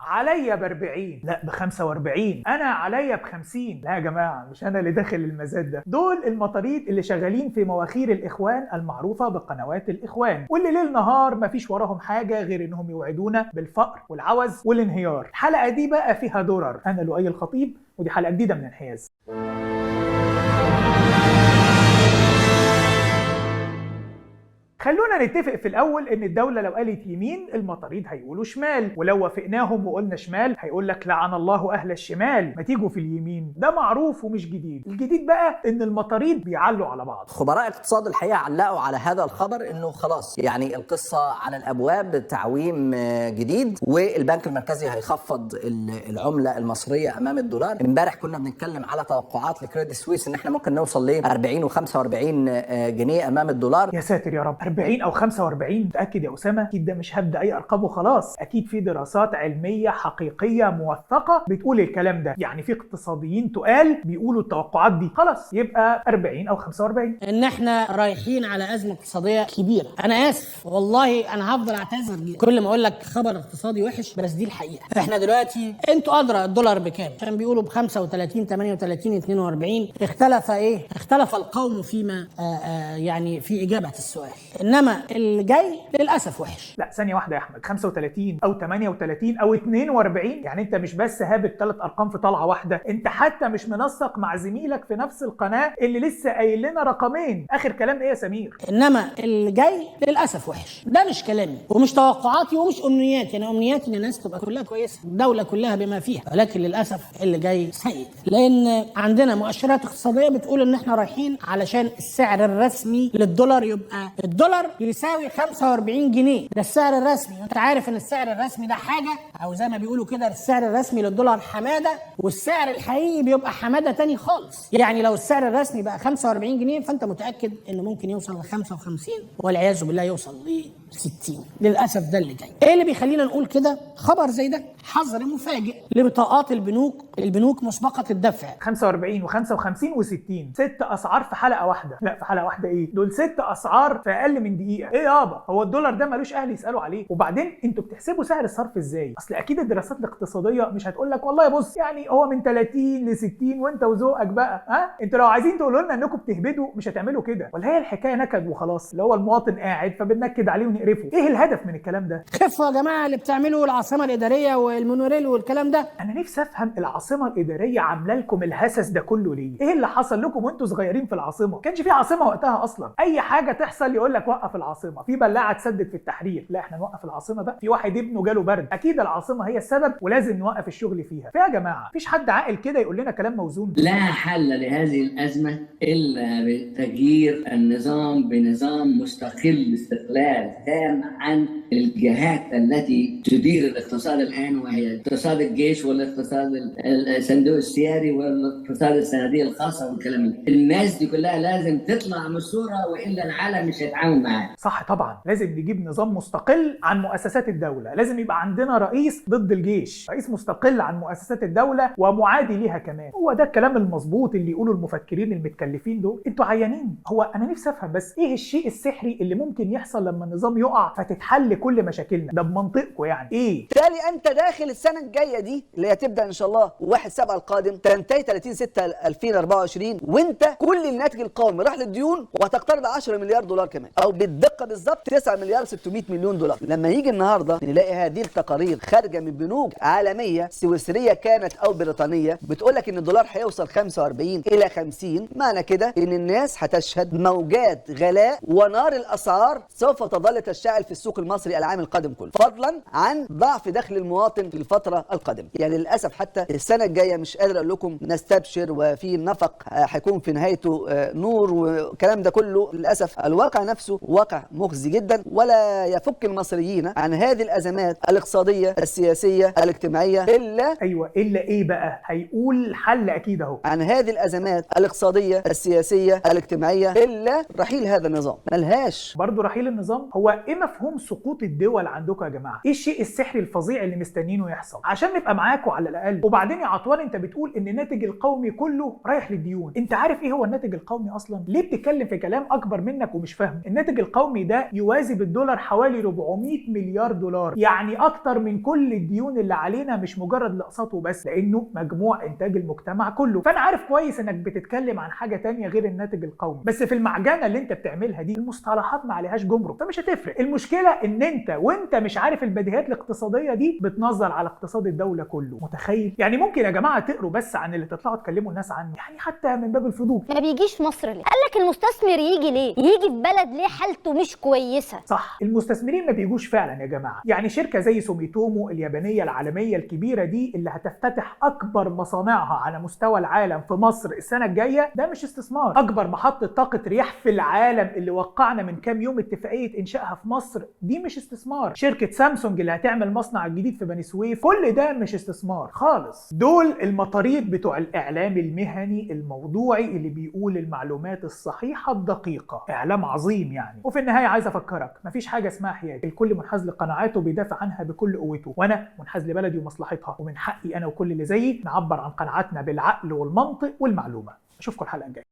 عليا ب 40، لا ب 45، انا عليا ب 50. لا يا جماعة مش انا اللي داخل المزاد ده، دول المطاريد اللي شغالين في مواخير الاخوان المعروفة بقنوات الاخوان، واللي ليل نهار مفيش وراهم حاجة غير انهم يوعدونا بالفقر والعوز والانهيار. الحلقة دي بقى فيها درر. انا لؤي الخطيب ودي حلقة جديدة من انحياز. خلونا نتفق في الاول ان الدولة لو قالت يمين المطاريد هيقولوا شمال، ولو وافقناهم وقلنا شمال هيقول لك لعن الله اهل الشمال، ما تيجوا في اليمين. ده معروف ومش جديد. الجديد بقى ان المطاريد بيعلوا على بعض. خبراء اقتصاد الحقيقة علقوا على هذا الخبر انه خلاص يعني القصة على الابواب، تعويم جديد، والبنك المركزي هيخفض العملة المصرية امام الدولار. امبارح كنا بنتكلم على توقعات لكريدي سويس ان احنا ممكن نوصل ل 40 و45 جنيه امام الدولار. يا ساتر يا رب، 40 او 45؟ متاكد يا اسامة؟ اكيد ده مش هبدا اي ارقام وخلاص، اكيد في دراسات علمية حقيقية موثقة بتقول الكلام ده، يعني في اقتصاديين تقال بيقولوا التوقعات دي. خلاص يبقى 40 او 45. ان احنا رايحين على ازمة اقتصادية كبيرة. انا اسف والله، انا هفضل اعتذر كل ما اقول لك خبر اقتصادي وحش، بس دي الحقيقة. احنا دلوقتي انتوا ادرى الدولار بكام، كان بيقولوا ب 35 38 42. اختلف ايه؟ اختلف القوم فيما يعني في اجابه السؤال، انما اللي جاي للاسف وحش. لا ثانية واحدة يا احمد، 35 او 38 او 42، يعني انت مش بس هابط ثلاث ارقام في طلعه واحدة، انت حتى مش منسق مع زميلك في نفس القناة اللي لسه قايل لنا رقمين. اخر كلام ايه يا سمير؟ انما اللي جاي للاسف وحش. ده مش كلامي ومش توقعاتي ومش امنياتي، انا امنياتي ان الناس تبقى كلها كويسة، الدولة كلها بما فيها، ولكن للاسف اللي جاي سيء، لان عندنا مؤشرات اقتصادية بتقول ان احنا رايحين علشان السعر الرسمي للدولار يبقى الدولار يساوي 45 جنيه، ده السعر الرسمي. وانت عارف ان السعر الرسمي ده حاجة، او زي ما بيقولوا كده السعر الرسمي للدولار حمادة، والسعر الحقيقي بيبقى حمادة تاني خالص. يعني لو السعر الرسمي بقى 45 جنيه فانت متاكد انه ممكن يوصل ل 55 والعياذ بالله يوصل ل 60. للاسف ده اللي جاي. ايه اللي بيخلينا نقول كده؟ خبر زي ده، حظر مفاجئ لبطاقات البنوك مسبقة الدفع. 45 و55 و60، ست اسعار في حلقة واحدة. لا في حلقة واحدة ايه؟ دول ست اسعار في اقل من دقيقة. ايه يابا، هو الدولار ده ملوش اهل يسالوا عليه؟ وبعدين انتوا بتحسبوا سعر الصرف ازاي؟ اصل اكيد الدراسات الاقتصادية مش هتقول لك والله بص يعني هو من 30 ل 60 وانت وذوقك بقى. ها انتوا لو عايزين تقولوا لنا انكم بتهبدوا مش هتعملوا كده، ولا هي الحكاية نكد وخلاص، اللي هو المواطن قاعد فبننكد عليه ونقرفه؟ ايه الهدف من الكلام ده؟ خفوا يا جماعة اللي بتعملوا العاصمة الادارية والمونوريل والكلام ده. انا نفسي افهم العاصمة الادارية عامله لكم الهسس ده كله ليه؟ ايه اللي حصل لكم وانتوا صغيرين في العاصمة؟ ما كانش في عاصمة وقتها اصلا. اي حاجة تحصل يقول لك وقف العاصمة، في بلاعه تسدد في التحرير، لا احنا نوقف العاصمة بقى، في واحد ابنه جاله برد، اكيد العاصمة هي السبب ولازم نوقف الشغل فيها. فيا جماعة مفيش حد عاقل كده يقول لنا كلام موزون. لا حل لهذه الازمة الا بتغيير النظام بنظام مستقل استقلال تام عن الجهات التي تدير الاقتصاد الان، وهي اقتصاد الجيش والاقتصاد الصندوق السيادي والاقتصاد الصناديق الخاصة والكلام ده. الناس دي كلها لازم تطلع من الصورة والا العالم مش هيتعامل معاها. صح طبعا، لازم نجيب نظام مستقل عن مؤسسات الدولة، لازم يبقى عندنا رئيس ضد الجيش، رئيس مستقل عن مؤسسات الدولة ومعادي ليها كمان. هو ده الكلام المظبوط اللي يقوله المفكرين المتكلفين دول. انتوا عيانين. هو انا نفسي افهم بس ايه الشيء السحري اللي ممكن يحصل لما النظام يقع فتتحل كل مشاكلنا؟ ده بمنطقكم يعني ايه؟ بالتالي انت داخل السنة الجاية دي اللي هتبدا ان شاء الله 1/7 القادم تنتهي 30/6/2024، وانت كل الناتج القومي راح للديون، وهتقترض 10 مليار دولار كمان، او بالدقه بالظبط 9 مليار 600 مليون دولار. لما يجي النهارده نلاقي هذه التقارير خارجه من بنوك عالمية سويسرية كانت او بريطانية بتقول لك ان الدولار هيوصل 45 الى 50، معنى كده ان الناس هتشهد موجات غلاء ونار الاسعار سوف تظل تشتعل في السوق المصري العام القادم كله، فضلا عن ضعف دخل المواطن في الفترة القادمة. يعني للاسف حتى السنة الجاية مش قادر اقول لكم نستبشر وفي نفق هيكون في نهايته نور والكلام ده كله. للاسف الواقع نفسه واقع مخزي جدا، ولا يفك المصريين عن هذه الازمات الاقتصادية السياسية الاجتماعية الا ايوه الا ايه بقى؟ هيقول حل اكيد اهو عن هذه الازمات الاقتصادية السياسية الاجتماعية الا رحيل هذا النظام. ملهاش برضه رحيل النظام. هو ايه مفهوم سقوط سقوط الدول عندكم يا جماعة؟ ايه الشيء السحري الفظيع اللي مستنينه يحصل عشان نبقى معاكم على الاقل؟ وبعدين يا عطوان انت بتقول ان الناتج القومي كله رايح للديون، انت عارف ايه هو الناتج القومي اصلا؟ ليه بتتكلم في كلام اكبر منك ومش فاهم؟ الناتج القومي ده يوازي بالدولار حوالي 400 مليار دولار، يعني اكتر من كل الديون اللي علينا، مش مجرد الاقساط وبس، لانه مجموع انتاج المجتمع كله. فانا عارف كويس انك بتتكلم عن حاجة تانية غير الناتج القومي، بس في المعجنه اللي انت بتعملها دي المصطلحات ما عليهاش جمرك، فمش هتفرق. المشكلة ان انت وانت مش عارف البديهيات الاقتصادية دي بتنظر على اقتصاد الدولة كله. متخيل؟ يعني ممكن يا جماعة تقروا بس عن اللي تطلعوا تكلموا الناس عنه، يعني حتى من باب الفضول. ما بيجيش مصر ليه؟ قال لك المستثمر يجي ليه؟ يجي في بلد ليه حالته مش كويسة. صح، المستثمرين ما بيجوش فعلا يا جماعة. يعني شركة زي سوميتومو اليابانية العالمية الكبيرة دي اللي هتفتتح اكبر مصانعها على مستوى العالم في مصر السنة الجاية، ده مش استثمار. اكبر محطة طاقة رياح في العالم اللي وقعنا من كام يوم اتفاقية انشائها في مصر، دي مش استثمار. شركة سامسونج اللي هتعمل مصنع جديد في بني سويف، كل ده مش استثمار خالص. دول المطاريد بتوع الاعلام المهني الموضوعي اللي بيقول المعلومات الصحيحة الدقيقة، اعلام عظيم يعني. وفي النهاية عايز افكرك، مفيش حاجة اسمها حياد، الكل منحاز لقناعاته وبيدافع عنها بكل قوته، وانا منحاز لبلدي ومصلحتها، ومن حقي انا وكل اللي زيي نعبر عن قناعاتنا بالعقل والمنطق والمعلومه. اشوفكم الحلقة الجاية.